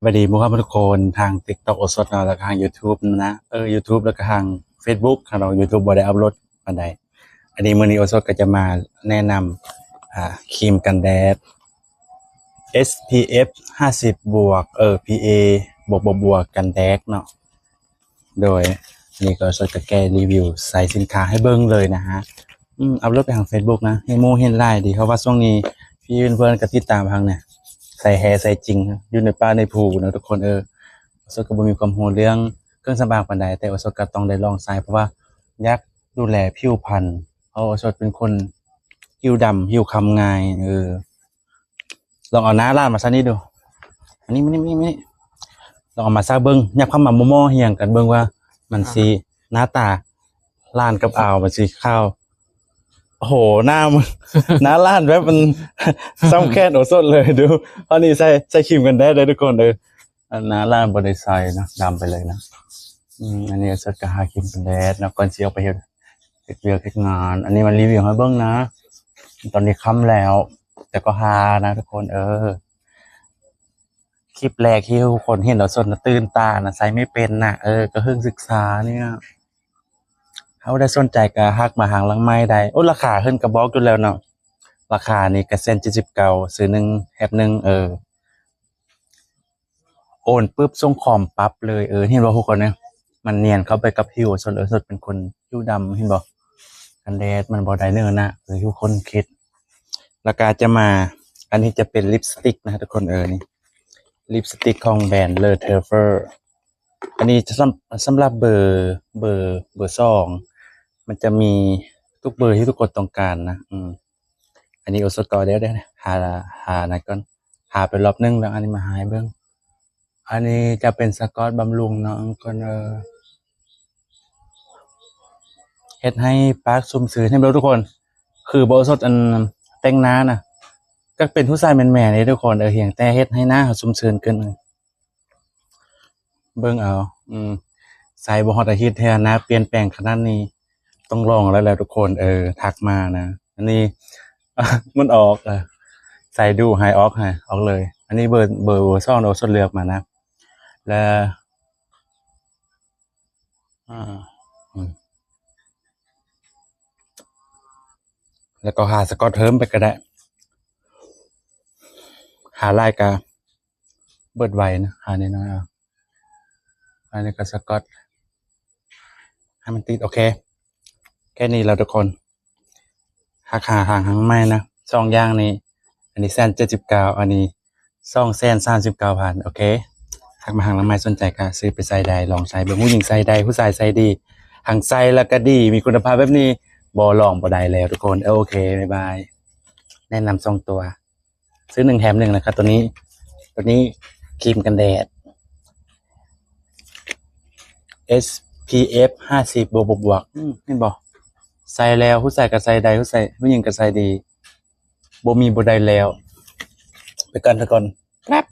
ຫວັດດີໝູ່ເພື່ອນທຸກຄົນທາງ TikTok ໂອສົດເນາະ ແລ້ວກໍທາງ YouTube ນະ ເອີ YouTube ແລ້ວກໍທາງ Facebook ເຮົາເນາະ YouTube ບໍ່ໄດ້ອັບໂຫຼດປານໃດ. ອັນນີ້ມື້ນີ້ໂອສົດກໍຈະມາແນະນຳ ອ່າ ຄຣີມກັນແດດ SPF ຫ້າສິບບວກ ເອີ PA ບວກ ບວກ ບວກ ກັນແດດເນາະ. ໂດຍ ອັນນີ້ກໍສະກະແກະຣີວິວໃສ່ສິນຄ້າໃຫ້ເບິ່ງເລີຍນະຮະ. ອືມ ອັບໂຫຼດໄປທາງ Facebook ນະ ໃຫ້ໝູ່ເຫັນຫຼາຍດີ ເພາະວ່າຊ່ວງນີ້ພີ່ເພື່ອນກໍຕິດຕາມທາງນີ້ ໃສ່ແທ້ໃສ່ຈິງ ຢູ່ໃນປ່າໃນພູນະທຸກຄົນເອີຍ. ໂອສົດກໍບໍ່ມີຄວາມຮູ້ເລື່ອງເຄື່ອງສຳອາງປານໃດ ແຕ່ໂອສົດກໍຕ້ອງໄດ້ລອງໃຊ້ ເພາະວ່າຢາກດູແລຜິວພັນ ເພາະໂອສົດເປັນຄົນຜິວດຳ ຜິວຄ້ຳງ່າຍ ເອີ. ລອງເອົາໜ້າຫຼານມາໃສ່ນີ້ດູ ມານີ້ ມານີ້ ມານີ້ ມານີ້ ລອງເອົາມາໃສ່ເບິ່ງ ຫຍັບເຂົ້າມາໝໍ່ໆຮຽງກັນເບິ່ງວ່າມັນຊິ ອ່າ ໜ້າຕາຫຼານກັບອາວມັນຊິຂາວ. ໂອ້ໂຫ ໜ້າ ໜ້າຫຼານແບບມັນສ່ຳແຂນໂອສົດເລີຍດູ. ອັນນີ້ໃສ່ ໃສ່ຄຣີມກັນແດດເດີທຸກຄົນເດີ. ອັນໜ້າຫຼານບໍ່ໄດ້ໃສ່ນະ ດຳໄປເລີຍນະ. ອືມ ອັນນີ້ໂອສົດກໍຫາຄຣີມກັນແດດເນາະ ກ່ອນຊິອອກໄປເຮັດ ເຮັດວຽກເຮັດງານ. ອັນນີ້ມາຣີວິວໃຫ້ເບິ່ງນະ ຕອນນີ້ຄ່ຳແລ້ວ ແຕ່ກໍຫານະທຸກຄົນເອີ. ຄລິບແລກທີ່ທຸກຄົນເຫັນໂອສົດນະ ຕື່ນຕານະ ໃຊ້ໄມ່ເປັນນະ ເອີ ກໍເພິ່ງສຶກສານີ້ ເຮົາໄດ້ສົນໃຈກໍທັກມາທາງຫຼັງໄມໄດ້. ໂອ້ ລາຄາເພິ່ນກໍບອກຢູ່ແລ້ວເນາະ ລາຄານີ້ກໍແສນເຈັດສິບເກົ້າ ຊື້ໜຶ່ງແຖມໜຶ່ງ ເອີ ໂອນປຶບສົ່ງຄອມປັບເລີຍ. ເອີ ເຫັນບໍ່ທຸກຄົນເນຍ ມັນນຽນເຂົ້າໄປກັບຜິວໂອສົດ ເອີ ໂອສົດເປັນຄົນຜິວດຳ ເຫັນບໍ່ ກັນແດດມັນບໍ່ໄດ້ເນີນະ ເອີ ທຸກຄົນຄິດ. ແລ້ວກໍຈະມາ ອັນນີ້ຈະເປັນລິບສະຕິກນະທຸກຄົນເອີຍ ນີ້ລິບສະຕິກຂອງແບຣນ Le Terfer. ອັນນີ້ຈະສຳ ສຳລັບເບີ ເບີ ເບີສອງ ມັນຈະມີທຸກເບີທີ່ທຸກຄົນຕ້ອງການນະ. ອືມ ອັນນີ້ໂອສົດກໍເດ້ ຫາ ຫານັ້ນກ່ອນ ຫາໄປລອບໜຶ່ງ ແລ້ວອັນນີ້ມາຫາໃຫ້ເບິ່ງ. ອັນນີ້ຈະເປັນສະກອດບຳລຸງເນາະ ກ່ອນ ເອີ ເຮັດໃຫ້ປາກຊຸ່ມຊື່ນ ເຫັນບໍ່ທຸກຄົນ ຄືບໍ່ສົດອັນແຕ່ງໜ້ານະ ກໍເປັນຜູ້ຊາຍແມນໆເດ້ທຸກຄົນ ເອີ ຮຽງແຕ່ເຮັດໃຫ້ໜ້າເຮົາຊຸ່ມຊື່ນຂຶ້ນ. ເບິ່ງເອົາ ອືມ ໃຊ້ບໍ່ຮອດອາທິດແທ້ ໜ້າປ່ຽນແປງຂະໜາດນີ້ ຕ້ອງລອງແລ້ວແຫຼະທຸກຄົນ ເອີ ທັກມານະ. ອັນນີ້ ມັນອອກ ເອີ ໃສ່ດູໃຫ້ອອກ ໃຫ້ອອກເລີຍ. ອັນນີ້ເບີ ເບີສອງໂອສົດເລືອກມານະ ແລ້ວ ອາ ອືມ ແລ້ວກໍຫາສະກອດເພີ່ມໄປກໍໄດ້ ຫາຫຼາຍກະ ເບິດໄວນະ ຫານ້ອຍໆເອົາ. ອັນນີ້ກໍສະກອດໃຫ້ມັນຕິດ. ໂອເຄ ແຄ່ນີ້ແລ້ວທຸກຄົນ ທັກຫາທາງຫຼັງໄມນະ ສອງຢ່າງນີ້. ອັນນີ້ແສນເຈັດສິບເກົ້າ ອັນນີ້ສອງແສນສາມສິບເກົ້າພັນ. ໂອເຄ ທັກມາທາງຫຼັງໄມ ສົນໃຈກໍຊື້ໄປໃຊ້ໄດ້ ລອງໃຊ້ເບິ່ງ. ຜູ້ຍິງໃຊ້ໄດ້ ຜູ້ຊາຍໃຊ້ດີ ທັງໃຊ້ແລ້ວກໍດີ ມີຄຸນນະພາບແບບນີ້ ບໍ່ລອງບໍ່ໄດ້ແລ້ວທຸກຄົນ. ເອີ ໂອເຄ ບາຍບາຍ. ແນະນຳສອງຕົວ ຊື້ໜຶ່ງແຖມໜຶ່ງນະຄັບ ຕົວນີ້ ຕົວນີ້ຄຣີມກັນແດດ SPF ຫ້າສິບ ບວກ ບວກ ບວກ. ອືມ ເຫັນບໍ່ ໃສ່ແລ້ວ ຜູ້ຊາຍກໍໃສ່ໄດ້ ຜູ້ຊາຍ ຜູ້ຍິງກໍໃສ່ດີ ບໍ່ມີບໍ່ໄດ້ແລ້ວ. ໄປກ່ອນ ໄປກ່ອນ ແປັບ.